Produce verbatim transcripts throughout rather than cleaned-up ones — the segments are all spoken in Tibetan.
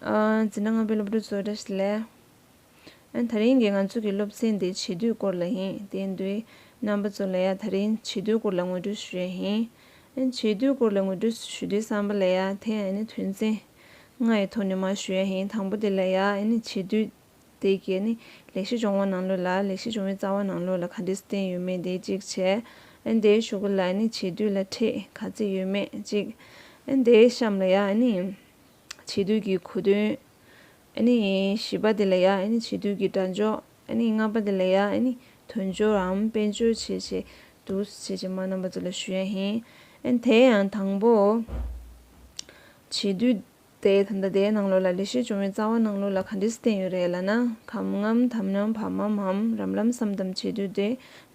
ཨ། འཛིན་གྲྭ་ལྔ་པའི་སློབ་ཕྲུག་ཚོ་བཀྲ་ཤིས་བདེ་ལེགས། ཨ། དེ་རིང་གི་ང་ཚོ་གི་སློབ་ཚན་དེ་བྱེད་དུས་སྐོར་ལ་ཡིན། དེ་ཡིན་དུས་རྣམ་པ་ཚོ་ལ་ཡ་དེ་རིང་བྱེད་དུས་སྐོར་ལ་ངོ་སྤྲོད་ཞུ་ཡ་ཡིན། ཨ། བྱེད་དུས་སྐོར་ལ་ངོ་སྤྲོད་ཞུ་དུས་ཙམ་པ་ལ་ཡ་དེ་ཨ་ནི་དོན་ཚན་ལྔ་ཡི་ཐོག་ནས་མར་ཞུ་ཡ་ཡིན། དང་པོ་དེ་ལ་ཡ་ཨ་ནི་བྱེད་དུས་དེ་གི་ཨ་ནི་ལེགས་བཤད་ལྗོན་དབང་ནང་ལོགས་ལ་ལེགས་བཤད་ལྗོན་དབང་རྩ་བ་ནང་ལོགས་ལ་ག་འདྲས་བསྟན་ཡོད་མེད་དེ་གཅིག་བྱས། ཨ་ནི་དེའི་གཞུག་གུ་ལ་ཨ་ནི་བྱེད་དུས་ལ་ཕྲད་ག་ཚོད་ཡོད་མེད་གཅིག་ཨ་ནི་དེའི་གཤམ་ལ་ཡ་ཨ་ནི་བྱེད་དུས་ཀྱི་གོ་དོན། ཨ་ནི་བཞི་པ་དེ་ལ་ཡ་ཨ་ནི་བྱེད་དུས་ཀྱི་སྒྲ་སྦྱོར། ཨ་ནི་ལྔ་པ་དེ་ལ་ཡ་ཨ་ནི་དོན་སྦྱོར་རམ་དཔེ་སྦྱོར་བྱས་བྱས་འདུག་བྱས་བྱས་མ་རྣམ་པ་ཚོ་ལ་ཞུ་ཡ་ཡིན། ཨ་ནི་དེ་ཡང་དང་པོ། བྱེད་དུས་དེ་ད་ལྟ་དེའི་ནང་ལོགས་ལ་ལེགས་བཤད་ལྗོན་དབང་རྩ་བ་ནང་ལོགས་ལ་ག་འདྲས་བསྟན་ཡོད་རེད་ལབ་ན། གམ་ངམ་དམ་ནམ་བམ་མམ་འམ། རམ་ལམ་སམ་དམ་བྱེད་དུས་དེ།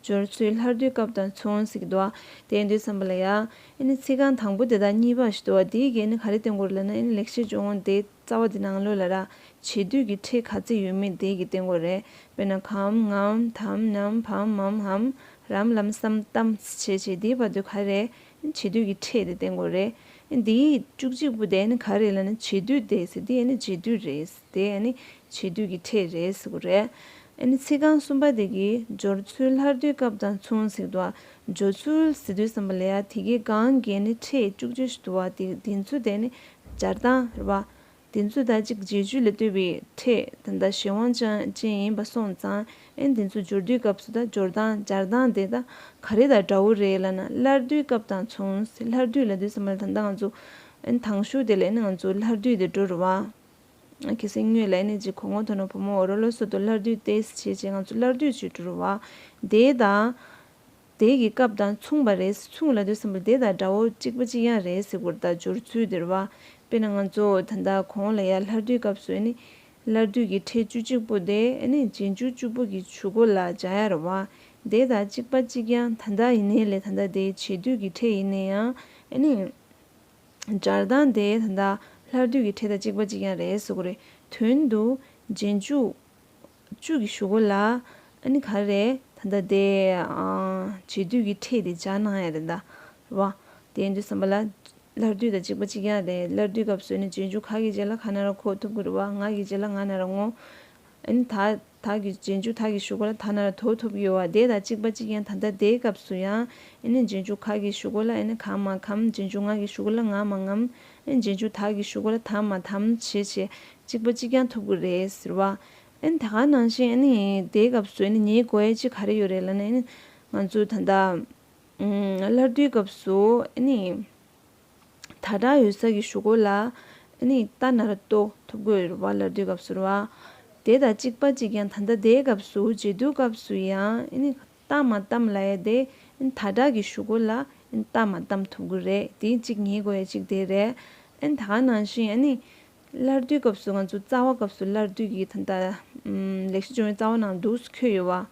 སྦྱོར་ཚུལ་སླར་བསྡུའི་སྐབས་དང་མཚུངས་ཟེར་གྱི་འདུག་བ། དེ་ཡིན་དུས་ཙམ་པ་ལ་ཡ། ཨ་ནི་ཚིག་རྐང་དང་པོ་དེ་དང་གཉིས་པ་ཞིག་འདུག་བ། དེའི་གི་ཨ་ནི་ག་རེ་བསྟན་དགོས་རེད་ལབ་ན། ཨ་ནི་ལེགས་བཤད་ལྗོན་དབང་དེ་རྩ་བ་དེ་ནང་ལོགས་ལ་ར། བྱེད་དུས་ཀྱི་ཕྲད་ག་ཚོད་ཡོད་མེད་དེ་གི་བསྟན་དགོས་རེད། དཔེར་ན་གམ་ངམ་དམ་ནམ་བམ་མམ་འམ། རམ་ལམ་སམ་དམ་བྱས་བྱས་དེའི་བར་དུ་ག་རེ། བྱེད་དུས་ཀྱི་ཕྲད་དེ་བསྟན་དགོས་རེད། དེའི་བཅུ་གཅིག་པོ་དེ་ནི་ག་རེ་ལབ་ན། བྱེད་དུས་དེ་ཟེར་དེ་ནི་བྱེད་དུས་རེད། དེ་ནི་བྱེད་དུས་ཀྱི་ཕྲད་རེད་ཟེར་དགོས་རེད། ཨ་ནི་ཚིག་རྐང་གསུམ་པ་དེ་གི་སྦྱོར་ཚུལ་སླར་བསྡུའི་སྐབས་དང་མཚུངས་ཟེར་འདུག་བ། སྦྱོར་ཚུལ་ཟེར་དུས་ཙམ་པ་ལ་ཡ་དེ་གི་སྒང་གི་ནི་ཕྲད་བཅུ་གཅིག་ཞིག་འདུག་བ། དེ་དེ་ཚོ་དེ་ནི་སྦྱར་སྟངས་རེད་བ། དེ་ཚོ་ད་ཅིག་རྗེས་འཇུག་ལ་ལྟོས་པའི་ཕྲད་ད་ལྟ་གཞན་དབང་ཅན་ཅན་ཡིན་པ་སོང་ཙང་། ཨ་ནི་དེ་ཚོ་སྦྱོར་དུས་སྐབས་སུ་ད་སྦྱོར་སྟངས་སྦྱར་སྟངས་དེ་ད་ག་རེ་དང་འདྲ་བོ་རེད་ལབ་ན། སླར་བསྡུའི་སྐབས་དང་མཚུངས། སླར་བསྡུ་ལབ་དུས་ཙམ་པ་ལ་ད་ལྟ་ང་ཚོ་ཨ་ནི་དང་ཤོས་དེ་ལ་ཨ་ནི་ང་ཚོ་སླར་བསྡུ་དེ་འགྲོ་རེད་བ། ཨ། གལ་སྲིད་དངོས་ལ་ཨ་ནི་ཅིག་གོ་ངོ་ཐོག་ན་བུ་མོ་འོ་རོ་ལོ་སོ་དོ་སླར་བསྡུ་ཏེ་བྱས་བྱས་ང་ཚོ་སླར་བསྡུ་བྱེད་འགྲོ་རུ་བ། དེ་དང་། དེ་གི་སྐབས་དང་མཚུངས་པ་རེད། མཚུངས་ལབ་དུས་ཙམ་པ་དེ་དང་འདྲ་བོ་གཅིག་པ་གཅིག་རྐྱང་རེད་ཟེར་དགོས་རེད། ད་སྦྱོར་ཚུལ་དེ་རེད་བ། དཔེར་ན་ང་ཚོ་ད་ལྟ་གོང་ལ་ཡ་སླར་བསྡུའི་སྐབས་སུ་ཨ་ནི་སླར་བསྡུ་གི་ཕྲད་བཅུ་གཅིག་པོ་དེ་ཨ་ནི་རྗེས་འཇུག་བཅུ་པོ་གི་གཞུག་གུ་ལ་སྦྱར་ཡ་རེད་བ། དེ་དང་གཅིག་པ་གཅིག་རྐྱང་ད་ལྟ་ཡིན་ནའི་ལས་ད་ལྟ་དེ་བྱེད་དུས་ཀྱི་ཕྲད་ཡིན་ནའི་ཡང་ཨ་ནི། སྦྱར་སྟངས་དེ་ད་ལྟ་སླར་བསྡུ་གི་ཕྲད་དང་གཅིག་པ་གཅིག་རྐྱང་རེད་ཟེར་དགོས་རེད། དོན་དུ་རྗེས་འཇུག་བཅུ་གི་གཞུག་གུ་ལ་ཨ་ནི་ག་རེ་ད་ལྟ་དེ། ཨ། བྱེད་དུས་ཀྱི་ཕྲད་དེ་སྦྱར་གནང་ཡ་རེད་ད། རེད་བ། དེ་ཡིན་དུས་ཙམ་པ་ལ་སླར་བསྡུ་དང་གཅིག་པ་གཅིག་རྐྱང་རེད། སླར་བསྡུའི་སྐབས་སུ་ཨ་ནི་རྗེས་འཇུག་ག་གི་རྗེས་ལ་ག་ན་ར་གོ་ཐུབ་ཀྱི་རེད་བ། ང་གི་རྗེས་ལ་ང་ན་ར་ངོ་། ཨ་ནི་ད་ད་གི་རྗེས་འཇུག་ད་གི་གཞུག་གུ་ལ་ད་ན་ར་དོ་ཐུབ་ཀྱི་ཡོད་བ། དེ་དང་གཅིག་པ་གཅིག་རྐྱང་ད་ལྟ་དེའི་སྐབས་སུ་ཡང་ཨ་ནི་རྗེས་འཇུག་ག་གི་གཞུག་གུ་ལ་ཨ་ནི་ག་མ་གམ། རྗེས་འཇུག་ང་གི་གཞུག་གུ་ལ་ང་མ་ངམ། ཨ་ནི་རྗེས་འཇུག་ད་གི་གཞུག་གུ་ལ་ད་མ་དམ་བྱས་བྱས་གཅིག་པ་གཅིག་རྐྱང་ཐུབ་ཀྱི་རེད་ཟེར་བ། ཨ་ནི་ད་ག་ནང་བཞིན་ཨ་ནི་དེའི་སྐབས་སུ་ཨ་ནི་ཉན་དགོས་ཡ་གཅིག་ག་རེ་ཡོད་རེད་ལབ་ན། ཨ་ནི་ང་ཚོ་ད་ལྟ་ཨ་སླར་བསྡུའི་སྐབས་སུ་ཨ་ནི། ད་དྲག་ཡོད་ས་གི་གཞུག་གུ་ལ་ཨ་ནི་ད་ན་ར་དོ་ཐུབ་ཀྱི་ཡོད་རེད་བ། སླར་བསྡུའི་སྐབས་སུ་རེད་བ། དེ་དང་གཅིག་པ་གཅིག་རྐྱང་ད་ལྟ་དེའི་སྐབས་སུ་རྗེས་ཟློས་སྐབས་སུ་ཡང་ཨ་ནི་ད་མ་དམ་ལབ་ཡ་དེ་ཨ་ནི་ད་དྲག་གི་གཞུག་གུ་ལ་ཨ་ནི་ད་མ་དམ་ཐུབ་ཀྱི་རེད། དེ་གཅིག་ཉན་དགོས་ཡ་གཅིག་དེ་རེད། ཨ་ནི་ད་ག་ནང་བཞིན་ཨ་ནི། སླར་བསྡུའི་སྐབས་སུ་ང་ཚོ་རྩ་བ་སྐབས་སུ་སླར་བསྡུ་གི་ད་ལྟ་ཨམ་ལེགས་བཤད་ལྗོན་དབང་རྩ་བ་ནང་འདུག་སེ་འཁོད་ཡོད་བ།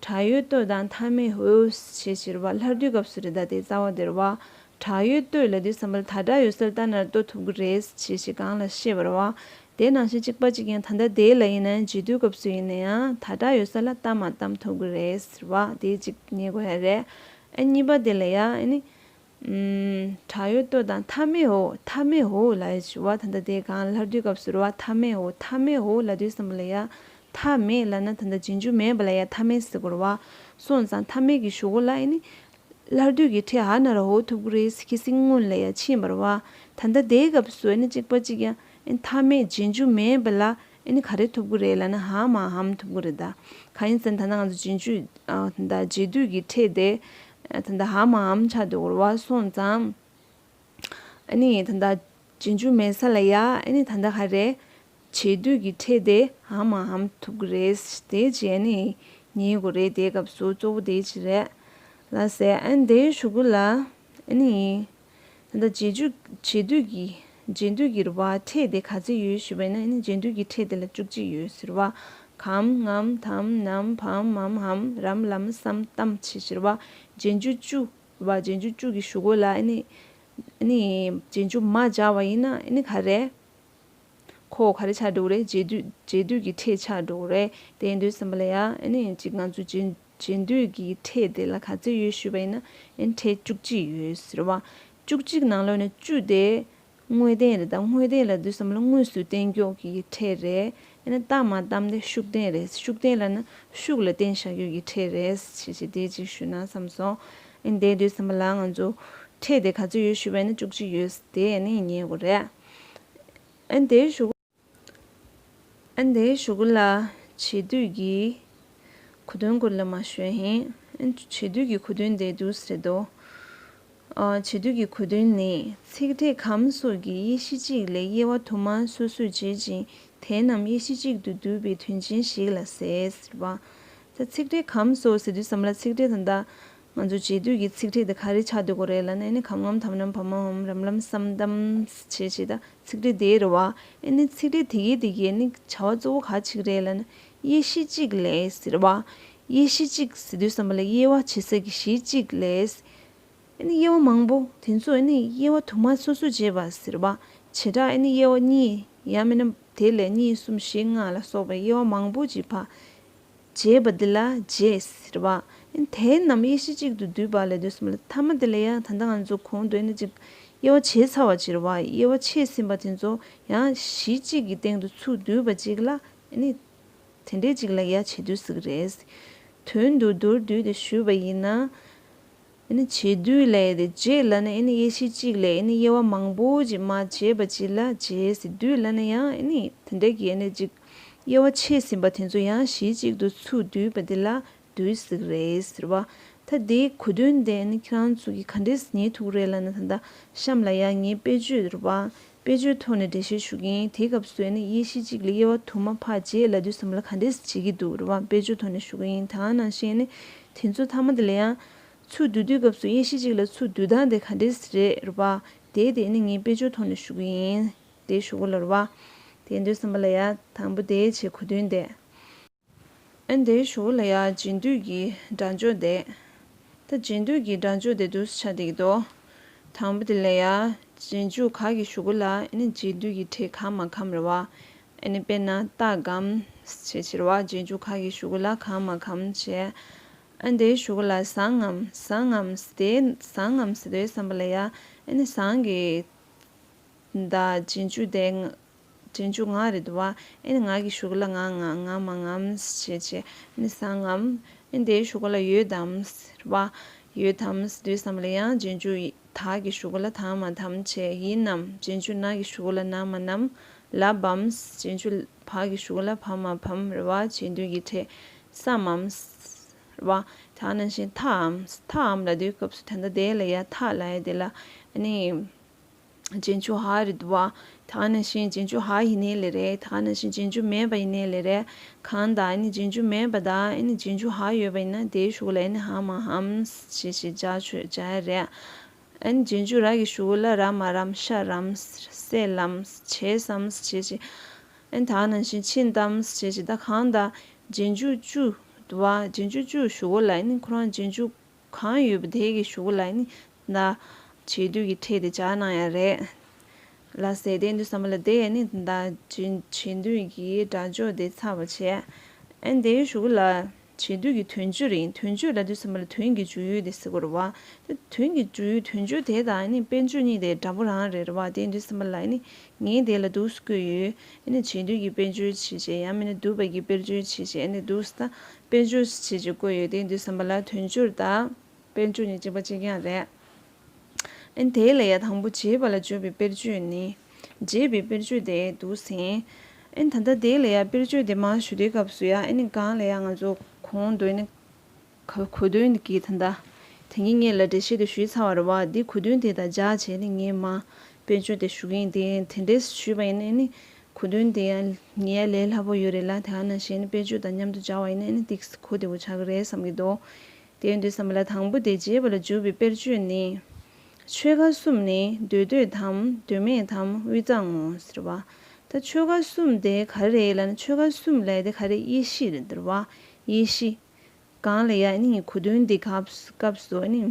དྲག་ཡོད་ལྟོས་དང་མཐའ་མེད་འོ་ཞེས་བྱ་བ། སླར་བསྡུའི་སྐབས་སུ་རེད། ད་དེ་རྩ་བ་དེ་རེད་བ། དྲག་ཡོད་ལྟོས་ལབ་དུས་ཙམ་པ་ལ་ད་དྲག་ཡོད་སར་ད་ན་ར་དོ་ཐུབ་ཀྱི་རེད་ཞེས་བྱ་སྒང་ལ་བཤད་པ་རེད་བ། དེ་ནང་བཞིན་གཅིག་པ་གཅིག་རྐྱང་ད་ལྟ་དེ་ལ་ཡིན་ན་ཡང་རྗེས་ཟློས་སྐབས་སུ་ཡིན་ན་ཡང་ད་དྲག་ཡོད་ས་ལ་ད་མ་དམ་ཐུབ་ཀྱི་རེད་ཟེར་བ། དེ་གཅིག་ཉན་དགོས་ཡ་རེད། ཨ་གཉིས་པ་དེ་ལ་ཡང་ཨ་ནི། ཨུམ། དྲག་ཡོད་ལྟོས་དང་མཐའ་མེད་འོ། མཐའ་མེད་འོ་ལབ་ཡ་ཞུ་བ། ད་ལྟ་དེ་གང་སླར་བསྡུའི་སྐབས་སུ་རེད་བ། མཐའ་མེད་འོ། མཐའ་མེད་འོ་ལབ་དུས་ཙམ་པ་ལ་ཡ། མཐའ་མེད་ལབ་ན་ད་ལྟ་རྗེས་འཇུག་མེད་པ་ལ་ཡ་མཐའ་མེད་ཟེར་དགོས་རེད་བ། སོང་ཙང་མཐའ་མེད་ཀྱི་གཞུག་གུ་ལ་ཨ་ནི། སླར་བསྡུ་གི་ཕྲད་ཧ་ན་ར་འོ་ཐུབ་ཀྱི་རེད་ཟེར་ཁི་སིང་སྔོན་ལ་ཡ་ཕྱིན་པ་རེད་བ། ད་ལྟ་དེའི་སྐབས་སུ་ཨ་ནི་གཅིག་པ་གཅིག་ཡང་། ཨ་ནི་མཐའ་མེད་རྗེས་འཇུག་མེད་པ་ལ་ཨ་ནི་ག་རེ་ཐུབ་ཀྱི་རེད་ལབ་ན་ཧ་མ་འམ་ཐུབ་ཀྱི་རེད་ད། གང་ཡིན་ཟེར་ན་ད་ལྟ་ང་ཚོ་རྗེས་འཇུག་ཨ་ད་ལྟ་རྗེས་ཟློས་ཀྱི་ཕྲད་དེ་ཨ་ད་ལྟ་ཧ་མ་འམ་ཆགས་འདུག་རེད་བ། སོང་ཙང་ཨ་ནི་ད་ལྟ་རྗེས་འཇུག་མེད་ས་ལ་ཡ་ཨ་ནི་ད་ལྟ་ག་རེ་རྗེས་ཟློས་ཀྱི་ཕྲད་དེ་ཧ་མ་འམ་ཐུབ་ཀྱི་རེད། དེ་རྗེས་ཨ་ནི་ཉན་དགོས་རེད། དེའི་སྐབས་སུ་གཙོ་བོ་དེ་ཅི་རེད་ལ་ཟེར། ཨ་ནི་དེའི་གཞུག་གུ་ལ་ཨ་ནི། ད་ལྟ་རྗེས་འཇུག་རྗེས་ཟློས་ཀྱི་རྗེས་ཟློས་ཀྱི་རེད་བ། ཕྲད་དེ་ག་ཚོད་ཡོད་ཞུས་པ་ཡིན་ན་ཨ་ནི་རྗེས་ཟློས་ཀྱི་ཕྲད་དེ་ལ་བཅུ་གཅིག་ཡོད་ཟེར་བ། གམ་ངམ་དམ་ནམ་བམ་མམ་འམ། རམ་ལམ་སམ་དམ་བྱས་ཟེར་བ། རྗེས་འཇུག་བཅུ་རེད་བ། རྗེས་འཇུག་བཅུ་གི་གཞུག་གུ་ལ་ཨ་ནི། ཨ་ནི་རྗེས་འཇུག་མ་སྦྱར་བ་ཡིན་ན་ཨ་ནི་ག་རེ། ཁོ་ག་རེ་ཆགས་འགྲོ་གི་རེད། རྗེས་ཟློས་རྗེས་ཟློས་ཀྱི་ཕྲད་ཆགས་འགྲོ་གི་རེད། དེ་ཡིན་དུས་ཙམ་པ་ལ་ཡ་ཨ་ནི་ཅིག་ང་ཚོ་རྗེས་རྗེས་ཟློས་ཀྱི་ཕྲད་དེ་ལ་ག་ཚོད་ཡོད་ཞུས་པ་ཡིན་ན་ཨ་ནི་ཕྲད་བཅུ་གཅིག་ཡོད་ཟེར་བ། བཅུ་གཅིག་ནང་ལོགས་ནས་བཅུ་དེ་ དངོས་བསྟན་རེད། ད་དངོས་བསྟན་ལབ་དུས་ཙམ་ལ་དངོས་སུ་བསྟན་རྒྱུ་གི་ཕྲད་རེད། ཨ་ནི་བཏགས་མ་བཏགས་དེ་ཤུགས་བསྟན་རེད། ཤུགས་བསྟན་ལབ་ན་ཤུགས་ལ་བརྟེན་བཞག་རྒྱུ་གི་ཕྲད་རེད་ཅེས་བྱས་དེ་གཅིག་ཞུས་ན་བསམ་སོང་། ཨ་ནི་དེ་དུས་ཙམ་པ་ལ་ང་ཚོ་ཕྲད་དེ་ག་ཚོད་ཡོད་ཞུས་པ་ཡིན་ན་བཅུ་གཅིག་ཡོད། དེ་ཨ་ནི་ཉན་དགོས་རེད། ཨ་ནི་དེའི་གཞུག་ཨ་ནི་དེའི་གཞུག་གུ་ལ་བྱེད་སྡུད་ཀྱི་གོ་དོན་སྐོར་ལ་མར་ཞུ་ཡ་ཡིན། ཨ་ནི་བྱེད་སྡུད་ཀྱི་གོ་དོན་དེ་འདུག་ཟེར་དོ། ཨ། བྱེད་སྡུད་ཀྱི་གོ་དོན་ནི། ཚིག་ཕྲད་གམ་སོགས་ཀྱི་དབྱེ་གཞི་གཅིག་ལས་དབྱེ་བ་དུ་མ་སོ་སོར་འབྱེད་ཅིང་དེ་རྣམས་དབྱེ་གཞི་གཅིག་ཏུ་བསྡུས་པའི་དོན་ཅན་ཞིག་ལ་ཟེར་ཟེར་བ། ད་ཚིག་ཕྲད་གམ་སོགས་ཟེར་དུས་ཙམ་ལ་ཚིག་ཕྲད་ད་ལྟ་ང་ཚོ་བྱེད་སྡུད་ཀྱི་ཚིག་ཕྲད་དེ་ག་རེ་ཆགས་སྡོད་དགོས་རེད་ལབ་ན། ཨ་ནི་གམ་ངམ་དམ་ནམ་བ་མ་འམ་རམ་ལམ་སམ་དམ་བྱས་བྱས་ད་ཚིག་ཕྲད་དེ་རེད་བ། ཨ་ནི་ཚིག་ཕྲད་དེ་གའི་དེ་གའི་ཨ་ནི་བྱ་བ་གཙོ་བོ་ག་ཅིག་རེད་ལབ་ན། དབྱེ་གཞི་གཅིག་ལས་ཟེར་བ། དབྱེ་གཞི་གཅིག་ཟེར་དུས་ཙམ་པ་ལ་དབྱེ་བ་བྱེད་ས་གི་གཞི་གཅིག་ལས། ཨ་ནི་དབྱེ་བ་མང་པོ་དེ་ཚོ་ཨ་ནི་དབྱེ་བ་དུ་མ་སོ་སོ་འབྱེད་པ་ཟེར་བ། བྱེ་བྲག་ཨ་ནི་དབྱེ་བ་གཉིས་ཡང་མིན་ན་དེ་ལས་གཉིས་གསུམ་བཞི་ལྔ་ལ་སོགས་པའི་དབྱེ་བ་མང་པོ་ཅིག་ཕར་འབྱེད་པ་འདི་ལ་འབྱེད་ཟེར་བ། ཨ་ནི་དེ་རྣམས་དབྱེ་གཞི་གཅིག་ཏུ་བསྡུས་པ་ལབ་དུས་ཙམ་པ་ལ་མཐའ་མ་དེ་ལ་ཡང་ད་ལྟ་ང་ཚོ་གོང་དུ་ཨ་ནི་ཅིག་དབྱེ་བ་འབྱེད་ཚར་བ་ཅིག་རེད་བ། དབྱེ་བ་ཕྱེ་ཟིན་པ་དེ་ཚོ་ཡང་གཞི་གཅིག་གི་སྟེང་དུ་ཚུར་བསྡུས་པ་ཅིག་ལ་ཨ་ནི་དེ་འདྲའི་ཅིག་ལ་ཡ་བྱེད་སྡུད་ཟེར་གི་རེད། དོན་དུ་མདོར་བསྡུས་ཏེ་ཞུས་པ་ཡིན་ན། ཨ་ནི་བྱེད་སྡུད་ལས་དེ་འབྱེད་ལབ་ན་ཨ་ནི་དབྱེ་གཞི་གཅིག་ལས་ཨ་ནི་དབྱེ་བ་མང་པོ་ཅིག་མར་འབྱེད་པ་ཅིག་ལ་འབྱེད་ཟེར། སྡུད་ལབ་ན་ཡང་ཨ་ནི་དེ་འདྲ་གི་ཨ་ནི་ཅིག་དབྱེ་བ་ཕྱེ་ཟིན་པ་དེ་ཚོ་ཡང་གཞི་གཅིག་ཏུ་ཚུར་བསྡུས་པ་དེ་ལ་སྡུད་ཟེར་གི་རེད་ཟེར་བ། ད་དེའི་གོ་དོན་དེ་ཨ་ནི་ཁྱེད་རང་ཚོ་གིས་ག་འདྲས་ཉན་ཐུབ་རེད་ལབ་ན། ད་ལྟ་གཤམ་ལ་ཡང་ངའི་དཔེ་བརྗོད་རེད་བ། དཔེ་བརྗོད་ཐོག་ནས་འགྲེལ་བཤད་ཞུ་གི་ཡིན། དེའི་སྐབས་སུ་ཨ་ནི་དབྱེ་གཞི་གཅིག་ལས་དབྱེ་བ་དུ་མ་ཕར་འབྱེད་ལབ་དུས་ཙམ་ལ་ག་འདྲས་བྱེད་ཀྱི་འདུག་རེད་བ། དཔེ་བརྗོད་ཐོག་ནས་ཞུ་གི་ཡིན། དེ་ནང་བཞིན་ཨ་ནི་དེ་ཚོ་མཐའ་མ་དེ་ལ་ཡང་ཚུར་བསྡུ་དུས་སྐབས་སུ་དབྱེ་གཞི་གཅིག་ལ་ཚུར་བསྡུ་སྟངས་དེ་ག་འདྲས་རེད་རེད་བ། དེ་དེ་ཨ་ནི་ངས་དཔེ་བརྗོད་ཐོག་ནས་ཞུ་གི་ཡིན། དེ་ཞུ་གི་ལ་རེད་བ། དེ་ཡིན་དུས་ཙམ་པ་ལ་ཡང་དང་པོ་དེའི་ཆེད་གོ་དོན་དེ། ཨ་ནི་དེའི་གཞུག་ལ་ཡ་རྗེས་ཟློས་ཀྱི་སྒྲ་སྦྱོར་དེ། ད་རྗེས་ཟློས་ཀྱི་སྒྲ་སྦྱོར་དེ་འདུག་སེ་ཆགས་བསྡད་ཀྱི་འདུག་དང་པོ་དེ་ལ་ཡ་རྗེས་འཇུག་ག་གི་གཞུག་གུ་ལ་ཨ་ནི་རྗེས་ཟློས་ཀྱི་ཕྲད་ག་མ་གམ་རེད་བ། ཨ་ནི་དཔེར་ན་ཏ་གམ་ཞེས་བྱ་བ། རྗེས་འཇུག་ག་གི་གཞུག་གུ་ལ་ག་མ་གམ་བྱས། ཨ་ནི་དེའི་གཞུག་གུ་ལ་ཟངམ། ཟངམ་དེ། ཟངམ་ཟེར་དུས་ཙམ་པ་ལ་ཡ་ཨ་ནི་ཟངས་ཀྱི། ད་རྗེས་འཇུག་དེ་ང་། རྗེས་འཇུག་ང་རེད་འདུག་བ། ཨ་ནི་ང་གི་གཞུག་ལ་ང་ང་ང་མ་ངམ་ཞེས་བྱས། ཨ་ནི་ཟངམ། ཨ་ནི་དེའི་གཞུག་ལ་ཡོད་དམ་རེད་བ། ཡོད་དམ་ཟེར་དུས་ཙམ་ལ་ཡང་རྗེས་འཇུག་ད་གི་གཞུག་ལ་ད་མ་དམ་བྱས། ཡིན་ནམ། རྗེས་འཇུག་ན་གི་གཞུག་ལ་ན་མ་ནམ། ལབ་བམ། རྗེས་འཇུག་བ་གི་གཞུག་ལ་བ་མ་བམ་རེད་བ། རྗེས་ཟློས་ཀྱི་ཕྲད་སམ་མམ་རེད་བ། ད་ནང་བཞིན་ཐའམ། ཐའམ་ལབ་དུས་སྐབས་སུ་ད་ལྟ་དེ་ལ་ཡ་ཐ་ལབ་ཡ་དེ་ལ་ཨ་ནི། རྗེས་འཇུག་ཧ་རེད་འདུག་བ། ད་ག་ནང་བཞིན་རྗེས་འཇུག་ཧ་ཡིན་ནའི་ལེ་རེད། ད་ག་ནང་བཞིན་རྗེས་འཇུག་མེད་པ་ཡིན་ནའི་ལེ་རེད། གང་ལྟར་ཨ་ནི་རྗེས་འཇུག་མེད་པ་དང་ཨ་ནི་རྗེས་འཇུག་ཧ་ཡོད་པ་ཡིན་ན་དེའི་གཞུག་ལ་ཨ་ནི་ཧ་མ་ཧམ་ཞེས་ཞེས་སྦྱར་ཆོག་སྦྱར་ཡ་རེད། ཨ་ནི་རྗེས་འཇུག་ར་གི་གཞུག་ལ་ར་མ་རམ། ཤ་རམ། སེ་ལམ། བྱས་སམ་ཞེས་ཞེས། ཨ་ནི་ད་ག་ནང་བཞིན་ཕྱིན་ཏམ་ཞེས་ཞེས། ད་གང་ལྟར་རྗེས་འཇུག་བཅུ་འདུག་བ། རྗེས་འཇུག་བཅུ་གཞུག་ལ་ཨ་ནི་ཁོ་རང་རྗེས་འཇུག་གང་ཡོད་པ་དེ་གི་གཞུག་ལ་ནི་ན་བྱེད་སྡུད་ཀྱི་ཕྲད་དེ་སྦྱར་གནང་ཡ་རེད། ལ་ཟེར་དེ་འདུག་བསམ་པ་ལ་དེ་ཡ་ནི་ད་བྱེད་བྱེད་སྡུད་ཀྱི་སྒྲ་སྦྱོར་དེ་ཚར་བ་བྱས། ཨ་ནི་དེའི་གཞུག་ལ་བྱེད་སྡུད་ཀྱི་དོན་སྦྱོར་ཡིན། དོན་སྦྱོར་ལབ་དུས་ཙམ་པ་ལ་དོན་གྱི་འཇུག་ཡུལ་དེ་ཟེར་དགོས་རེད་བ། དེ་དོན་གྱི་འཇུག་ཡུལ་དོན་སྦྱོར་དེ་དང་ནི་དཔེར་བརྗོད་གཉིས་དེ་འདྲ་པོ་རང་རེད་རེད་བ། དེ་འདུག་བསམ་པ་ལ་ནི་ངས་དེ་ལ་འདུག་སེ་བཀོད་ཡོད། ཨ་ནི་བྱེད་སྡུད་ཀྱི་དཔེར་བརྗོད་བྱས་བྱས། ཡང་མིན་ན་བསྡུས་པ་གི་དཔེར་བརྗོད་བྱས་བྱས། ཨ་ནི་འདུག་སེ་ད་དཔེར་བརྗོད་བྱས་བྱས་བཀོད་ཡོད། དེ་འདུག་བསམ་པ་ལ་དོན་སྦྱོར་དང་དཔེར་བརྗོད་གཉིས་གཅིག་པ་གཅིག་རྐྱང་རེད། ཨ་ནི་དེ་ལ་ཡ་དང་པོ་བྱེད་པ་ལ་སྦྱོར་བའི་དཔེར་བརྗོད་ནི། བྱེད་པའི་དཔེར་བརྗོད་དེ་འདུག་ཟིན། ཨ་ནི་ད་ལྟ་དེ་ལ་ཡ་དཔེར་བརྗོད་དེ་མར་ཞུ་དུས་སྐབས་སུ་ཡ་ཨ་ནི་གང་ལ་ཡ་ང་ཚོ་གོང་དུ་ཨ་ནི། ག་གོ་དོན་གྱི་ད་ལྟ་དེ་ཉིད་ངེད་ལ་འགྲེལ་བཤད་དེ་ཞུས་ཚར་བ་རེད་བ། འདི་གོ་དོན་དེ་དང་སྦྱར་བྱས་ནས་ངས་མ་དཔེར་བརྗོད་དེ་ཞུ་གི་ཡིན། དེ་དེ་འདྲས་ཞུས་པ་ཡིན་ན་ནི་གོ་དོན་དེ་ཡང་ངེད་ལས་སླ་པོ་ཡོད་རེད་ལ། དེ་ག་ནང་བཞིན་དཔེར་བརྗོད་དང་མཉམ་དུ་སྦྱར་བ་ཡིན་ན་ནི་ཏིག་གོ་བདེ་བོ་ཆགས་ཀྱི་རེད་བསམ་གྱི་འདུག་དེ་ཡིན་དུས་ཙམ་པ་ལ་དང་པོ་དེ་བྱེད་པ་ལ་འཇུག་པའི་དཔེར་བརྗོད་ནི། ཆོས་འགའ་གསུམ་ནི་འདོད་འདོད་དམ་འདོད་མེད་དམ་དབུས་གཙང་ངོ་ཟེར་བ། ད་ཆོས་འགའ་གསུམ་དེ་ག་རེ་རེད་ལབ་ན། ཆོས་འགའ་གསུམ་ལབ་དེ་ག་རེ། དབྱེ་གཞི་རེད་འདུག་བ། དབྱེ་གཞི། གང་ལ་ཡ་ནི་གོ་དོན་འདི་སྐབས་སྐབས་སུ་ནི།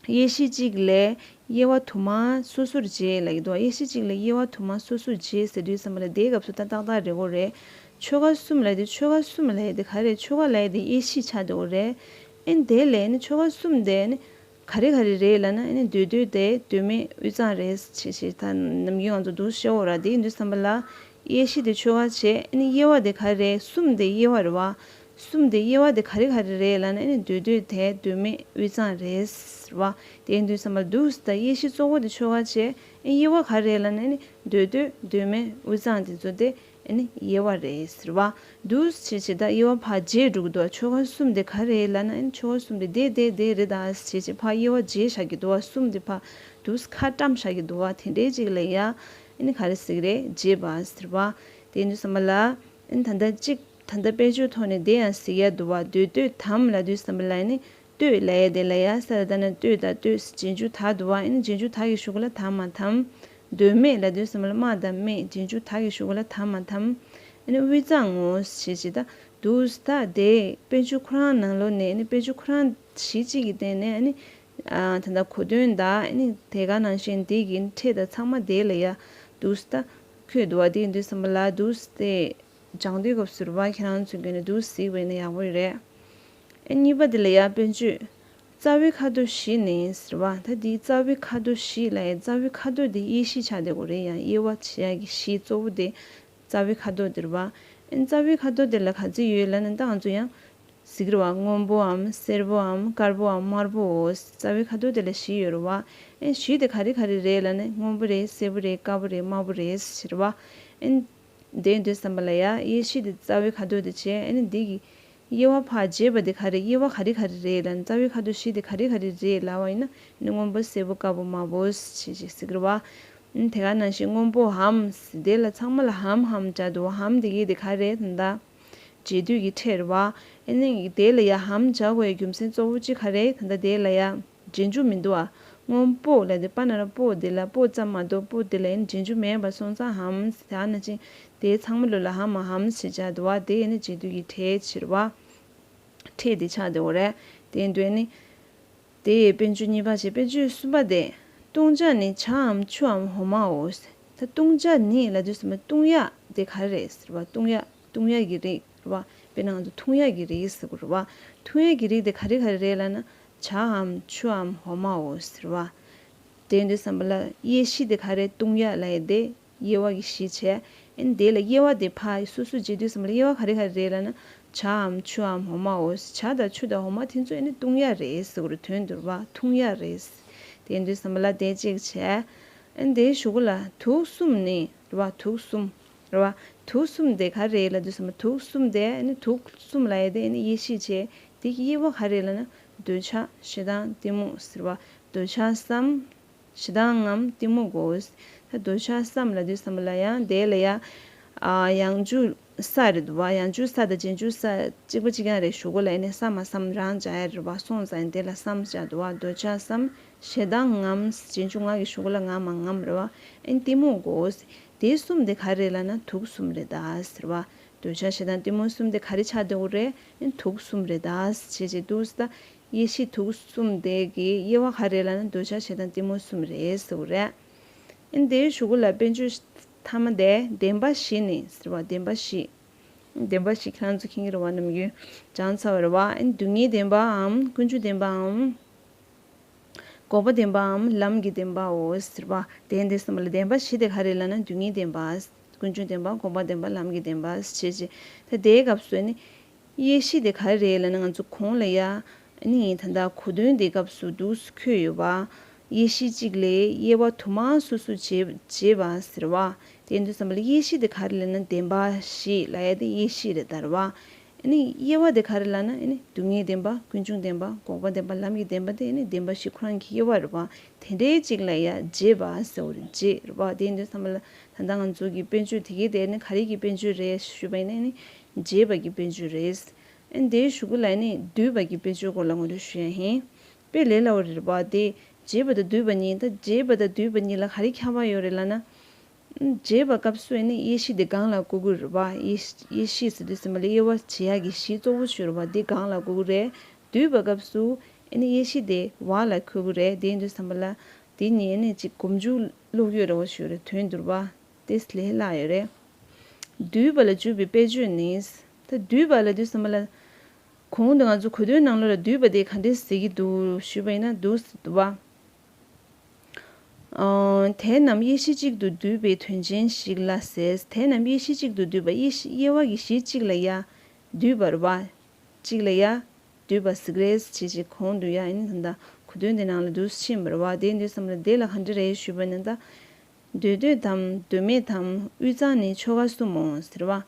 དབྱེ་གཞི་གཅིག་ལས་དབྱེ་བ་དུ་མ་སོ་སོར་འབྱེད་ལབ་ཀྱི་འདུག་དབྱེ་གཞི་གཅིག་ལས་དབྱེ་བ་དུ་མ་སོ་སོར་འབྱེད་ཟེར་དུས་ཙམ་པ་ལ་དེའི་སྐབས་སུ་ད་ཏག་ཏག་རེད་གོ་རེད། ཆོས་འགའ་གསུམ་ལབ་དེ་ཆོས་འགའ་གསུམ་ལབ་དེ་ག་རེ། ཆོས་འགའ་ལབ་དེ་དབྱེ་གཞི་ཆགས་འདུག་གོ་རེད། ཨེ་དེ་ལས་ནི་ཆོས་འགའ་གསུམ་དེ་ནི། ག་རེ་ག་རེ་རེད་ལབ་ན། ཨ་ནི་འདོད་འདོད་དེ་འདོད་མེད་དབུས་གཙང་རེད་ཅེས་ཅེས། ད་ནམ་རྒྱུན་ང་ཚོ་འདུག་བཤད་འོ་ར། དེ་ཡིན་དུས་ཙམ་པ་ལ་དབྱེ་གཞི་དེ་ཆོ་ག་བྱས། ཨ་ནི་དབྱེ་བ་དེ་ག་རེ་རེད། གསུམ་དེ་དབྱེ་བ་རེད་བ། གསུམ་དེ་དབྱེ་བ་དེ་ག་རེ་ག་རེ་རེད་ལབ་ན། ཨ་ནི་འདོད་འདོད་དེ་འདོད་མེད་དབུས་གཙང་རེད་ཟེར་བ། དེ་ཡིན་དུས་ཙམ་པ་འདུག་ད་དབྱེ་གཞི་གཙོ་བོ་དེ་ཆོ་ག་བྱས། ཨ་དབྱེ་བ་ག་རེ་རེད་ལབ་ན། ཨ་ནི་འདོད་འདོད་འདོད་མེད་དབུས་གཙང་དེ་ཚོ་དེ་ཨ་ནི་དབྱེ་བ་རེད་ཟེར་བ། འདུག་བྱས་བྱས་ད་དབྱེ་བ་ཕར་འབྱེད་འགྲོ་གི་འདུག་ཆོ་ག་གསུམ་དེ་ག་རེ་ལབ་ན། ཨ་ནི་ཆོ་ག་གསུམ་དེ་དེ་དེ་དེ་རེད་ད་ཟེར་བྱས་ཕར་དབྱེ་བ་འབྱེད་བཞག་གི་འདུག་བ། གསུམ་དེ་ཕར་འདུག་ཁ་བཀྲམ་བཞག་གི་འདུག་བ། དེ་འདྲའི་ཅིག་ལ་ཡ་ཨ་ནི་ག་རེ་ཟེར་གི་རེད། འབྱེད་པ་ཟེར་བ། དེ་ཡིན་དུས་ཙམ་པ་ལ། ཨ་ནི་ད་ལྟ་གཅིག་ད་ལྟ་དཔེ་བརྗོད་ཐོག་ནས་དེ་ཡང་གཟིགས་ཡ་འདུག་བ། འདོད་འདོད་དམ་ལབ་དུས་ཙམ་པ་ལ་ཨ་ནི་ལྟོས་ལབ་ཡ་དེ་ལ་ཡ་ས་ད་ལྟ་ན་ལྟོས་དང་ལྟོས། རྗེས་འཇུག་ད་འདུག་བ། ཨ་ནི་རྗེས་འཇུག་ད་གི་གཞུག་གུ་ལ་དམ་མ་དམ། འདོད་མེད་ལབ་དུས་ཙམ་པ་ལ་དམག་དང་མེད། རྗེས་འཇུག་ད་གི་གཞུག་གུ་ལ་དམ་མ་དམ། ཨ་ནི་དབུས་གཙང་ངོ་ཞེས་བྱས། ད་འདུག་ད་དེ་དཔེ་བརྗོད་ཁོ་རང་ནང་ལོགས་ནས། ཨ་ནི་དཔེ་བརྗོད་ཁོ་རང་གཞི་གཅིག་གི་སྟེང་ནས། ཨ་ནི་ཨ་ད་ལྟ་གོ་དོན་དང་། ཨ་ནི་དེ་ག་ནང་བཞིན་དེ་གི་ཕྲད་དང་ཚང་མ་དེ་ལ་ཡ་འདུག་ད་འཁོད་འདུག་བ། དེ་ཡིན་དུས་ཙམ་པ་ལ་འདུག་དེ་སྦྱང་དུས་སྐབས་སུ་རེད་བ། ཁྱེད་རང་ཚོས་གོ་ནས་འདུག་གཟིགས་པ་ཡིན་ན་ཡག་པོ་ཡོད་རེད། ཨ་གཉིས་པ་དེ་ལ་ཡ་དཔེ་བརྗོད། རྩ་བའི་ཁ་དོག་བཞི་ནི་ཟེར་བ། ད་འདིའི་རྩ་བའི་ཁ་དོག་བཞི་ལབ་ཡ། རྩ་བའི་ཁ་དོག་དེ་དབྱེ་གཞི་ཆགས་བསྡད་དགོས་རེད། ཡང་དབྱེ་བ་བྱེད་ཡ་གི་གཞི་གཙོ་བོ་དེ་རྩ་བའི་ཁ་དོག་དེ་རེད་བ། ཨ་རྩ་བའི་ཁ་དོག་དེ་ལ་ག་ཚོད་ཡོད་ལབ་ན། ད་ང་ཚོ་ཡང་གཟིགས་རེད་བ། སྔོན་པོའམ་སེར་པོའམ་དཀར་པོའམ་དམར་པོའོ། རྩ་བའི་ཁ་དོག་དེ་ལ་བཞི་ཡོད་རེད་བ། ཨ་བཞི་དེ་ག་རེ་ག་རེ་རེད་ལབ་ན། སྔོན་པོ་རེད། སེར་པོ་རེད། དཀར་པོ་རེད། དམར་པོ་རེད་ཟེར་བ། ཨ་དེ་འདུག་བསམ་པ་ལ་ཡ་དབྱེ་གཞི་དེ་རྩ་བའི་ཁ་དོག་དེ་བྱས། ཨ་ནི་འདི་གི་དབྱེ་བ་ཕར་འབྱེད་པ་དེ་ག་རེ། དབྱེ་བ་ག་རེ་ག་རེ་རེད་ལབ་ན། རྩ་བའི་ཁ་དོག་བཞི་དེ་ག་རེ་ག་རེ་རེད་ལབ་པ་ཡིན་ན། ཨ་ནི་སྔོན་པོ་སེར་པོ་དཀར་པོ་དམར་པོ་ཞེས་ཞེས་ཟེར་གི་རེད་བ། ཨ་དེ་ག་ནང་བཞིན་སྔོན་པོའམ་དེ་ལ་ཚང་མ་ལ་འམ་འམ་སྦྱར་འདུག་བ། འམ་དེ་གི་དེ་ག་རེ་ད་ལྟ་འབྱེད་སྡུད་ཀྱི་ཕྲད་རེད་བ། ཨ་ནི་དེ་ལ་ཡ་འམ་སྦྱར་དགོས་ཡ་རྒྱུ་མཚན་གཙོ་བོ་གཅིག་ག་རེ། ད་ལྟ་དེ་ལ་ཡ་རྗེས་འཇུག་མི་འདུག་བ། སྔོན་པོ་ལབ་དེ་པ་ན་ར་པོ་དེ་ལ་པོ་ཙམ་མ་གཏོགས། པོ་དེ་ལ་ཡ་རྗེས་འཇུག་མེད་པ་སོང་ཙང་འམ། དེ་ནང་བཞིན་དེ་ཚང་མ་ལོ་ལ་འམ་མ་འམ་ཞེས་བྱ་འདུག་བ། དེ་ཡིན་ན་འབྱེད་སྡུད་ཀྱི་ཕྲད་ཕྱིར་བ། ཕྲད་དེ་ཆགས་བསྡད་ཡོད་རེད། དེ་འདོད་ནི། དེ་ཡི་དཔེ་བརྗོད་གཉིས་པ་བྱས། དཔེ་བརྗོད་གསུམ་པ་དེ། བཏུང་བྱ་ནི་ཇ་འམ་ཆུ་འམ་འོ་མའོ། ད་བཏུང་བྱ་ནི་ལབ་དུས་ཙམ་པ་བཏུང་ཡ་དེ་ག་རེ་རེད་ཟེར་བ། བཏུང་ཡ་བཏུང་ཡ་གི་རིགས་རེད་བ། དཔེར་ན་ང་ཚོ་འཐུང་ཡ་གི་རིགས་ཟེར་གི་རེད་བ། འཐུང་ཡ་གི་རིགས་དེ་ག་རེ་ག་རེ་རེད་ལབ་ན། ཇ་འམ་ཆུ་འམ་འོ་མའོ་ཟེར་བ། དེ་འདུག་བསམ་པ་ལ་དབྱེ་གཞི་དེ་ག་རེ། བཏུང་ཡ་ལབ་ཡ་དེ་དབྱེ་བ་གི་གཞི་བྱས། ཨ་ནི་དེ་ལ་དབྱེ་བ་དེ་ཕར་སོ་སོ་འབྱེད་དུས་ཙམ་པ་ལ་དབྱེ་བ་ག་རེ་ག་རེ་རེད་ལབ་ན། ཇ་འམ་ཆུ་འམ་འོ་མའོ། ཇ་དང་ཆུ་དང་འོ་མ་དེ་ཚོ་ཨ་ནི་བཏུང་ཡ་རེད་ཟེར་གི་རེད། དོན་དུ་རེད་བ། འཐུང་ཡ་རེད། དེ་འདུག་བསམ་པ་ལ་དེ་གཅིག་བྱས། ཨ་ནི་དེའི་གཞུག་གུ་ལ་དུག་གསུམ་ནི་རེད་བ། དུག་གསུམ་རེད་བ། དུག་གསུམ་དེ་ག་རེ་རེད་ལབ་དུས་ཙམ་པ། དུག་གསུམ་དེ་ཨ་ནི་དུག་གསུམ་ལབ་ཡ་དེ་ཨ་ནི་དབྱེ་གཞི་བྱས། དེ་གི་དབྱེ་བ་ག་རེ་ལབ་ན། འདོད་ཆགས་ཞེ་སྡང་གཏི་མུག་ཟེར་བ། འདོད་ཆགས་སམ་ཞེ་སྡང་ངམ་གཏི་མུག་གོ། ད་འདོད་ཆགས་སམ་ལབ་དུས་ཙམ་པ་ལ་ཡང་དེ་ལ་ཡ། ཨ་ཡང་འཇུག་ས་རེད་འདུག་བ། ཡང་འཇུག་ས་དང་རྗེས་འཇུག་ས་གཅིག་པ་གཅིག་རྐྱང་རེད། གཞུག་གུ་ལ་ཨ་ནི་སམ་མ་སམ་རང་སྦྱར་ཡ་རེད་བ། སོང་ཙང་དེ་ལ་སམ་སྦྱར་འདུག་བ། འདོད་ཆགས་སམ་ཞེ་སྡང་ངམ། རྗེས་འཇུག་ང་གི་གཞུག་གུ་ལ་ང་མ་ངམ་རེད་བ། ཨ་ནི་གཏི་མུག་གོ། དེ་གསུམ་དེ་ག་རེ་རེད་ལབ་ན། དུག་གསུམ་རེད་ད་ཟེར་བ། འདོད་ཆགས་ཞེ་སྡང་གཏི་མུག་གསུམ་དེ་ག་རེ་ཆགས་བསྡད་ཡོད་རེད། ཨ་ནི་དུག་གསུམ་རེད་ད་ཟེར་བྱས་འདུག་ས། དབྱེ་གཞི་དུག་གསུམ་དེ་གི་དབྱེ་བ་ག་རེ་ལབ་ན། འདོད་ཆགས་ཞེ་སྡང་གཏི་མུག་གསུམ་རེད་ཟེར་བ་རེད། ཨ་ནི་དེའི་གཞུག་གུ་ལ་དཔེ་བརྗོད་མཐའ་མ་དེ། བདེན་པ་བཞི་ནི་ཟེར་བ། བདེན་པ་བཞི། བདེན་པ་བཞི་ཁྱེད་རང་ཚོ་མཁྱེན་གྱི་རེད་བ། ནམ་རྒྱུན་སྦྱངས་ཚར་བ་རེད་བ། ཨ་ནི་སྡུག་བསྔལ་བདེན་པའམ། ཀུན་འབྱུང་བདེན་པའམ། འགོག་པ་བདེན་པའམ་ལམ་གྱི་བདེན་པའོ་ཟེར་བ། དེ་འདི་ཙམ་པ་ལ་བདེན་པ་བཞི་དེ་ག་རེ་ལབ་ན། སྡུག་བསྔལ་བདེན་པ། ཀུན་འབྱུང་བདེན་པ། འགོག་པ་བདེན་པ། ལམ་གྱི་བདེན་པ་ཞེས་བྱས། ད་དེའི་སྐབས་སུ་ནི་དབྱེ་གཞི་དེ་ག་རེ་རེད་ལབ་ན། ང་ཚོ་གོང་ལ་ཡ་ཨ་ནི་ད་ལྟ་གོ་དོན་དེའི་སྐབས་སུ་འདུག་སེ་འཁོད་ཡོད་པ། དབྱེ་གཞི་གཅིག་ལས་དབྱེ་བ་དུ་མ་སོ་སོ་འབྱེད་འབྱེད་པ་ཟེར་བ། དེ་འདི་ཙམ་པ་ལ་དབྱེ་གཞི་དེ་ག་རེ་ལབ་ན། བདེན་པ་བཞི་ལབ་ཡ་དེ་དབྱེ་གཞི་རེད་ད་རེད་བ། ཨ་ནི་དབྱེ་བ་དེ་ག་རེ་ལབ་ན། ཨ་ནི་སྡུག་བསྔལ་བདེན་པ། ཀུན་འབྱུང་བདེན་པ། འགོག་པ་བདེན་པ། ལམ་གྱི་བདེན་པ་དེ་ཨ་ནི་བདེན་པ་བཞི་ཁོ་རང་གི་དབྱེ་བ་རེད་བ། དེ་འདྲའི་གཅིག་ལ་ཡ་འབྱེད་པ་ཟེར་བ་རེད། འབྱེད་རེད་བ། དེ་འདི་ཙམ་པ་ལ་ད་ལྟ་ང་ཚོ་གི་དཔེ་བརྗོད་དེ་གའི་དེ་ཨ་ནི་ག་རེ་གི་དཔེ་བརྗོད་རེད་ཞུས་པ་ཡིན་ན། ཨ་ནི་འབྱེད་པ་གི་དཔེ་བརྗོད་རེད། ཨ་ནི་དེའི་གཞུག་གུ་ལ་ཨ་ནི་བསྡུས་པ་གི་དཔེ་བརྗོད་སྐོར་ལ་ངོ་སྤྲོད་ཞུ་ཡ་ཡིན། དཔེ་ལས་སླ་བོ་རེད་བ། དེ་འབྱེད་པ་དང་བསྡུས་པ་གཉིས། ད་འབྱེད་པ་དང་བསྡུས་པ་གཉིས་ལ་ག་རེ་ཁྱད་པར་ཡོད་རེད་ལབ་ན། འབྱེད་པ་སྐབས་སུ་ཨ་ནི་དབྱེ་གཞི་དེ་སྒང་ལ་བཀོད་ཀྱི་རེད་བ། དབྱེ་དབྱེ་གཞི་ཟེར་དུས་ཙམ་པ་ལ་དབྱེ་བ་འབྱེད་ཡག་གི་གཞི་གཙོ་བོ་ཞིག་རེད་བ། དེ་སྒང་ལ་བཀོད་ཀྱི་རེད། བསྡུས་པ་སྐབས་སུ་ཨ་ནི་དབྱེ་གཞི་དེ་འོག་ལ་འཁོད་ཀྱི་རེད། དེ་ཡིན་དུས་ཙམ་པ་ལ་དེ་གཉིས་ཨ་ནི་གཅིག་སྒོམ་རྒྱུ་ཀློག་ཡོད་རེད་བ། ཞུ་རེད། དོན་བསྡུར་བ་དེ་ལས་སླ་ཡོད་རེད། བསྡུས་པ་ལ་འཇུག་པའི་དཔེ་བརྗོད་ནི། ད་བསྡུས་པ་ལབ་དུས་ཙམ་པ་ལ། གོང་དུ་ང་ཚོ་གོ་དོན་ནང་ལོགས་ལ་འདུས་པ་དེ་ག་འདྲས་ཟེར་གྱི་འདུག་ཞུས་པ་ཡིན་ན། འདུག་ཟེར་འདུག་བ། ཨང་། དེ་རྣམས་ཡེ་ཤེས་གཅིག་ཏུ་འདུས་པའི་དོན་ཅན་ཞིག་ལ་ཟེར། དེ་རྣམས་ཡེ་ཤེས་གཅིག་ཏུ་འདུས་པ། ཡེ་ཤེས་དབྱེ་བ་གི་གཞི་གཅིག་ལ་ཡ་འདུས་པ་རེད་བ། གཅིག་ལ་ཡ་འདུས་པ་ཟེར་གྱི་རེད་ཅེས་ཅེས་གོང་དུ་ཡ་ཨ་ནི་ད་ལྟ་གོ་དོན་དེ་ནང་ལ་འདུག་ཕྱིན་པ་རེད་བ། དེ་འདུག་བསམ་ལ་དེ་ལ་ག་འདྲ་རེད་ཞུས་པ་ཡིན་ན་ད། འདོད་འདོད་དམ་འདོད་མེད་དམ་དབུས་གཙང་ནི་ཆོ་ག་གསུམ་མོ་ཟེར་བ།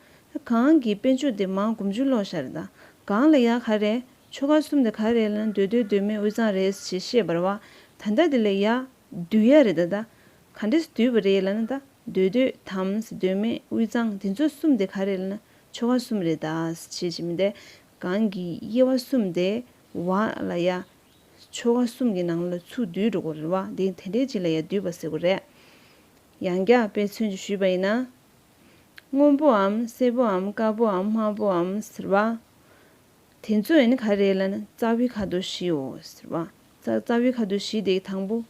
གང་གི་དཔེ་བརྗོད་དེ་མ་སྒོམ་རྒྱུ་ལོག་ཤར་ད། གང་ལ་ཡ་ག་རེ། ཆོ་ག་གསུམ་དེ་ག་རེ་ལབ་ན་འདོད་འདོད་འདོད་མེད་དབུས་གཙང་རེད་ཞེས་བཤད་པ་རེད་བ། ད་ལྟ་དེ་ལ་ཡ་འདུས་ཡ་རེད་ད། ད་ག་འདྲས་འདུས་པ་རེད་ལབ་ན་ད། འདོད་འདོད་དམ་འདོད་མེད་དབུས་གཙང་དེ་ཚོ་གསུམ་དེ་ག་རེ་ལབ་ན་ཆོ་ག་གསུམ་རེད་ད་ཞེས་བྱས་མི་དེ། གང་གི་དབྱེ་བ་གསུམ་དེ་བ་ལ་ཡ། ཆོ་ག་གསུམ་གྱི་ནང་ལ་ཚུར་འདུས་འགྲོ་གི་རེད་བ། དེ་དེ་འདྲའི་ཅིག་ལ་ཡ་འདུས་པ་ཟེར་གི་རེད། ཡང་བསྐྱར་དཔེ་མཚོན་ཅིག་ཞུས་པ་ཡིན་ན། སྔོན་པོའམ་སེར་པོའམ་དཀར་པོའམ་དམར་པོའམ་ཟེར་བ། དེ་ཚོ་ཡིན་ག་རེ་ལབ་ན་རྩ་བའི་ཁ་དོག་བཞིའོ་ཟེར་བ། རྩ་རྩ་བའི་ཁ་དོག་བཞི་དེ་དང་པོ།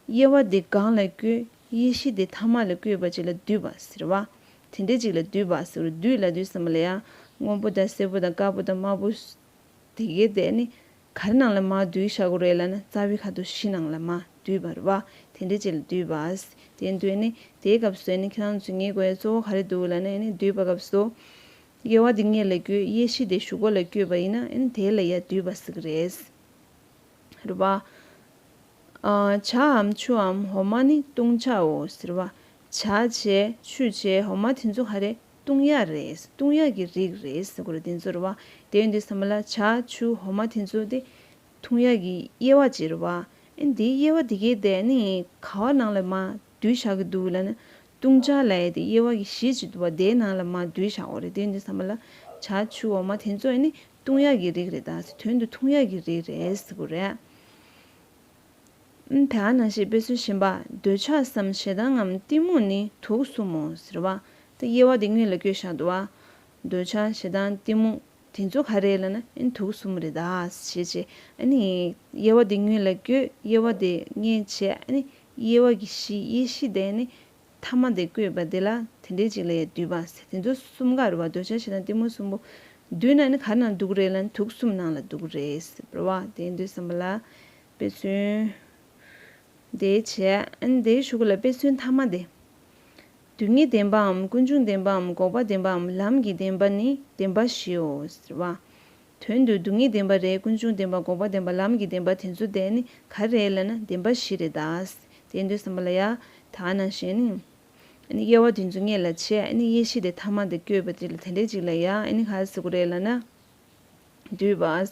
དབྱེ་བ་དེ་གང་ལ་བཀོད། ཡེ་ཤེས་དེ་ཐ་མ་ལ་བཀོད་པ་ཅིག་ལ་འདུས་པ་ཟེར་བ། དེ་འདྲའི་ཅིག་ལ་འདུས་པ་ཟེར་བ། འདུས་ལབ་དུས་ཙམ་པ་ལ་ཡ། སྔོན་པོ་དང་སེར་པོ་དང་དཀར་པོ་དང་དམར་པོ། དེ་གའི་དེ་ནི་ག་རེ་ནང་ལ་མར་འདུས་བཞག་གི་རེད་ལབ་ན་རྩ་བའི་ཁ་དོག་བཞི་ནང་ལ་མར་འདུས་པ་རེད་བ། དེ་འདྲའི་ཅིག་ལ་འདུས་པ། དེ་འདུས་ནི་དེའི་སྐབས་སུ་ནི་ཁྱེད་རང་ཚོས་ངེས་དགོས་ཡ་གཙོ་བོ་ག་རེ་འདུག་ལབ་ན་ནི་འདུས་པ་སྐབས་སུ། དབྱེ་བ་དེ་སྔོན་ལ་བཀོད། ཡེ་ཤེས་དེ་གཞུག་གུ་ལ་བཀོད་པ་ཡིན་ན་ནི་དེ་ལ་ཡ་འདུས་པ་ཟེར་གི་རེད། རེད་བ། ཨ། ཇའམ་ཆུའམ་འོ་མ་ནི་བཏུང་བྱའོ་ཟེར་བ། ཇ་བྱས་ཆུ་བྱས་འོ་མ་དེ་ཚོ་ག་རེ། བཏུང་ཡ་རེད། བཏུང་ཡ་གི་རིགས་རེད་ཟེར་གོ་རེད། དེ་ཚོ་རེད་བ། དེ་ཡིན་དུས་ཙམ་པ་ལ་ཇ་ཆུ་འོ་མ་དེ་ཚོ་དེ་བཏུང་ཡ་གི་དབྱེ་བ་ཅིག་རེད་བ། ཨེ་འདིའི་དབྱེ་བ་དེ་གའི་དེ་ནི་ག་བ་ནང་ལ་མར་འདུས་བཞག་གི་འདུག་ལབ་ན། བཏུང་བྱ་ལབ་ཡ་དེ་དབྱེ་བ་གི་གཞི་ཅིག་འདུག་བ། དེའི་ནང་ལ་མར་འདུས་བཞག་གོ་རེད། དེ་ཡིན་དུས་ཙམ་པ་ལ་ཇ་ཆུ་འོ་མ་དེ་ཚོ་ཨེ་ནི་བཏུང་ཡ་གི་རིགས་རེད་ད་ཟེར། དོན་དུ་འཐུང་ཡ་གི་རིགས་རེད་ཟེར་གོ་རེད། ཨུམ། དེ་ནང་བཞིན་དཔེ་མཚོན་གཞན་པ། འདོད་ཆགས་སམ་ཞེ་སྡང་ངམ་གཏི་མུག་ནི་དུག་གསུམ་མོ་ཟེར་བ། དེ་དབྱེ་བ་དེ་སྔོན་ལ་བཀོད་བཞག་འདུག་བ། འདོད་ཆགས་ཞེ་སྡང་གཏི་མུག་དེ་ཚོ་ག་རེ་ལབ་ན་ཨེ་དུག་གསུམ་རེད་ད་ཞེས་བྱས། ཨ་ནི་དབྱེ་བ་དེ་སྔོན་ལ་བཀོད། དབྱེ་བ་དེ་སྔོན་བྱས། ཨ་ནི་དབྱེ་བ་གི་གཞི་ཡེ་ཤེས་དེ་ནི་ཐ་མ་དེ་བཀོད་པ་དེ་ལ་དེ་འདྲའི་ཅིག་ལ་ཡ་འདུས་པ་ཟེར། དེ་ཚོ་གསུམ་ཀ་རེད་བ། འདོད་ཆགས་ཞེ་སྡང་གཏི་མུག་གསུམ་པོ། འདུས་ན་ནི་ག་རེ་ནང་འདུ་གི་རེད་ལབ་ན་དུག་གསུམ་ནང་ལ་འདུ་གི་རེད་ཟེར་བ། དེ་ཡིན་དུས་ཙམ་པ་ལ་དཔེ་མཚོན། དེ་བྱས་ཨ་ནི་དེའི་གཞུག་ལ་དཔེ་མཚོན་ཐ་མ་དེ། རྡུལ་སྙེད་བདེན་པའམ་ཀུན་འབྱུང་བདེན་པའམ་འགོག་པ་བདེན་པའམ་ལམ་གྱི་བདེན་པ་ནི་བདེན་པ་བཞིའོ་ཟེར་བ། དོན་དུ་རྡུལ་སྙེད་བདེན་པ་རེད། ཀུན་འབྱུང་བདེན་པ། འགོག་པ་བདེན་པ། ལམ་གྱི་བདེན་པ་དེ་ཚོ་དེ་ནི་ག་རེ་ལབ་ན་བདེན་པ་བཞི་རེད་ད། དེ་ཡིན་དུས་ཙམ་པ་ལ་ཡ་དེ་ནང་བཞིན་ནི། ཨ་ནི་དབྱེ་བ་དེ་ཚོ་སྔོན་ལ་བྱས། ཨ་ནི་ཡེ་ཤེས་དེ་ཐ་མ་དེ་བཀོད་པ་དེ་ལ་དེ་འདྲའི་ཅིག་ལ་ཡ་ཨ་ནི་ག་རེ་ཟེར་གོ་རེད་ལབ་ན། འདུས་པ།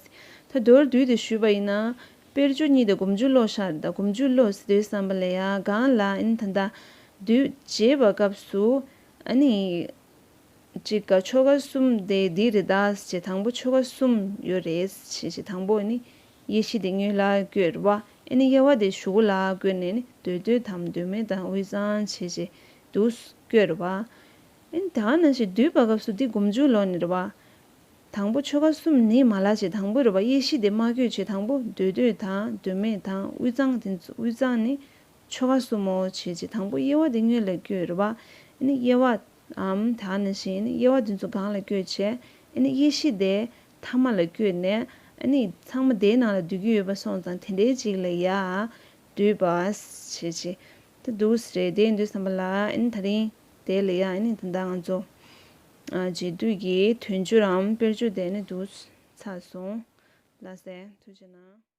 ད་མདོར་བསྡུས་ཏེ་ཞུས་པ་ཡིན་ན། དཔེར་བརྗོད་གཉིས་དེ་སྒོམ་རྒྱུ་ལོག་ཤར་ད། སྒོམ་རྒྱུ་ལོག་ཟེར་དུས་ཙམ་པ་ལ་ཡ་གང་ལ་ཨ་ནི་ད་ལྟ་འདུས་བྱས་པ་སྐབས་སུ་ཨ་ནི། གཅིག་ག་ཆོ་ག་གསུམ་དེ་འདི་རེད་ད་ཅེས་དང་པོ་ཆོ་ག་གསུམ་ཡོད་རེད་ཅེས་ཅེས་དང་པོ་ནི་ཡེ་ཤེས་དེ་སྔོན་ལ་བཀོད་རེད་བ། ཨ་ནི་དབྱེ་བ་དེ་གཞུག་གུ་ལ་བཀོད་ནས་ནི་འདོད་འདོད་དམ་འདོད་མེད་དང་དབུས་གཙང་ཅེས་ཅེས་འདུག་བཀོད་རེད་བ། ཨ་ནི་དེ་ནང་བཞིན་འདུས་པ་སྐབས་སུ་འདི་སྒོམ་རྒྱུ་ལོག་ནི་རེད་བ། དང་པོ་ཆོ་ག་གསུམ་ནི་མ་ལ་ཅེས་དང་པོ་རེད་བ། ཡེ་ཤེས་དེ་མ་བཀོད་ཅེས་དང་པོ་འདོད་འདོད་དང་འདོད་མེད་དང་དབུས་གཙང་དེ་ཚོ་དབུས་གཙང་ནི། ཆོ་ག་གསུམ་མོ་བྱས་བྱས་དང་པོ་དབྱེ་བ་དེ་སྔོན་ལ་བཀོད་རེད་བ། ཨ་ནི་དབྱེ་བའམ་དེ་ནང་བཞིན་དབྱེ་བ་དེ་ཚོ་སྒང་ལ་བཀོད་བྱས། ཨ་ནི་ཡེ་ཤེས་དེ་ཐ་མ་ལ་བཀོད་ནས། ཨ་ནི་ཚང་མ་དེའི་ནང་ལ་འདུས་ཀྱི་ཡོད་པ་སོང་ཙང་དེ་འདྲའི་ཅིག་ལ་ཡ་འདུས་པ་བྱས་བྱས་དེ་འདུག་སེ་རེད། དེ་ཡིན་དུས་ཙམ་པ་ལ་ཨ་ནི་ད་རིང་དེ་ལ་ཡ་ཨ་ནི་ད་ལྟ་ང་ཚོ་རྗེས་ཟློས་ཀྱི་དོན་སྦྱོར་རམ་དཔེར་བརྗོད་དེ་ཨ་ནི་འདུག་ཚར་སོང་། ལགས་སེ། ཐུགས་རྗེ་གནང་།